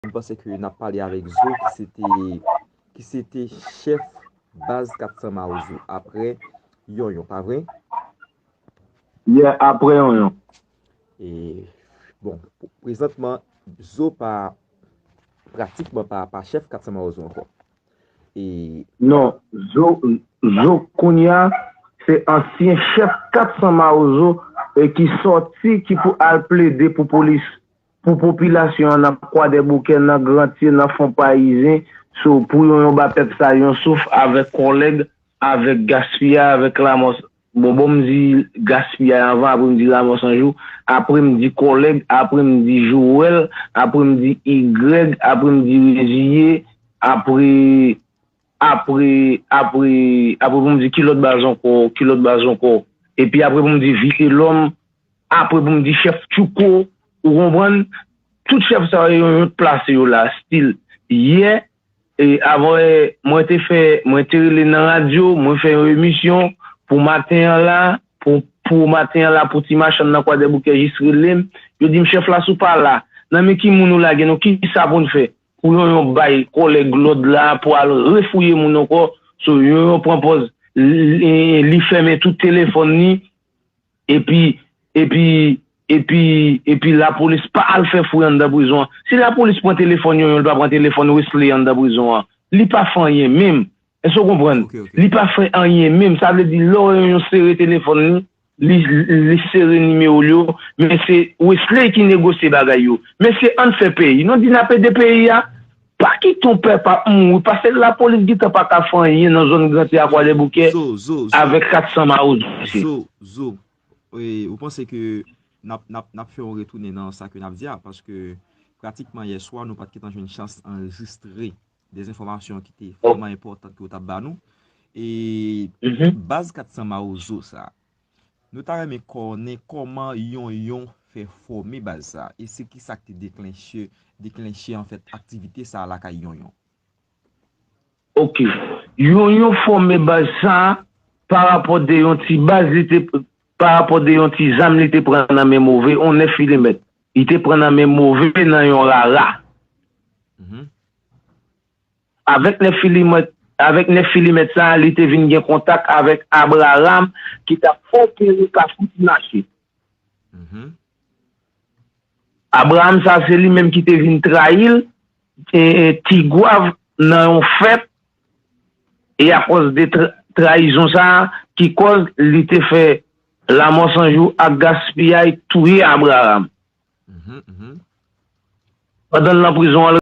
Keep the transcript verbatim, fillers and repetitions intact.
m panse ke n ap pale avèk Zo ki se te, ki se te chèf baz kat san Mawozo apre Yonyon, pa vre? Yeah, apre Yonyon. E, bon, prezantman, Zo pa, pratikman pa, pa chèf kat san Mawozo ankò. E... Non, Zo, Zo kounye a, se ansyen chèf kat san Mawozo e ki sòti, ki pou al plede pou polis, pou popilasyon an nan Kwadèboukè, nan Grantye, nan Fon Payizyen, so, pou Yonyon ba pèp sa yon souf avèk kòlèg, avèk gaspiyay, avèk lanmò. Bon, bon, m di gaspiyay anvan, apre m di lanmò san jou, apre m di kòlèg, apre m di Jowèl, apre m di Igrèg, apre m di reziye, apre, apre, apre, apre pou m di ki lòt baz ankò, ki lòt baz ankò. Epi apre pou m di Vitelòm, apre pou m di chèf Tchouko, ou konprann? Tout chèf sa yo, Yonyon plase yo la, still. Yè, e, avan, e, mwen te fè, mwen te rele nan radyo, mwen fè yon emisyon pou maten an la, pou, pou maten an la, pou ti machann nan Kwadèboukè jis rele m. Yo di m, chèf la, si w pa la, nan men ki moun ou lage nou, ki sa pou n fè? Pou Yonyon bay kòlèg lòd la, pou al refouye moun ankò, so Yonyon pran pòz, li, li fèmen tout telefòn li, epi, epi, epi, epi lapolis pa al fè fouy anndan prizon an. Si lapolis pran telefòn Yonyon, li pa pran telefòn Wesley anndan prizon an, li pa fè anyen menm. Èske w konprann? Ok, ok. Li pa fè anyen menm. Sa vle di, lè w wè Yonyon sere telefòn li, li, li sere nimewo l yo, men se Wesley ki negosye bagay yo. Mesye, ann fè peyi. Nou di n ap ede peyi a. Pa kite yon pèp ap mouri. Paske lapolis gentan pa ka fè anyen nan zòn Grantye a Kwadèboukè Zo, Zo, Zo, avèk kat san Mawozo. Zo, Zo, e, ou panse ke n ap, n ap, n ap fè yon retounen nan sa ke n ap di a, paske pratikman yè swa, nou pa t gentan jwenn chans anrejistre de enfòmasyon ki te vrèman enpòtan ke w t ap ba nou. E Mhm. baz kat san Mawozo sa, nou ta renmen konnen kòman Yonyon fè fòme baz sa, e se ki sa k te deklenche, deklenche, anfèt, aktivite sa lakay Yonyon. Ok. Yonyon fòme baz sa pa rapò de yon ti baz li te, pa rapò de yon ti zam li te pran nan men Move, yon nèf milimèt. Li te pran nan men Move nan yon rara. Mhm. Avèk nèf milimèt, avèk nèf milimèt sa, li te vin gen kontak avèk Abraham ki t ap opere Kafou Ti Mache. Mhm. Abraham sa, se li menm ki te vin trayi l, e, e, Ti Gwav nan yon fèt, e akòz de tra-, trayizon sa, ki kòz li te fè Lanmò San Jou ak Gaspiyay touye Abraham. Mhm, mhm. Pandan l nan prizon an,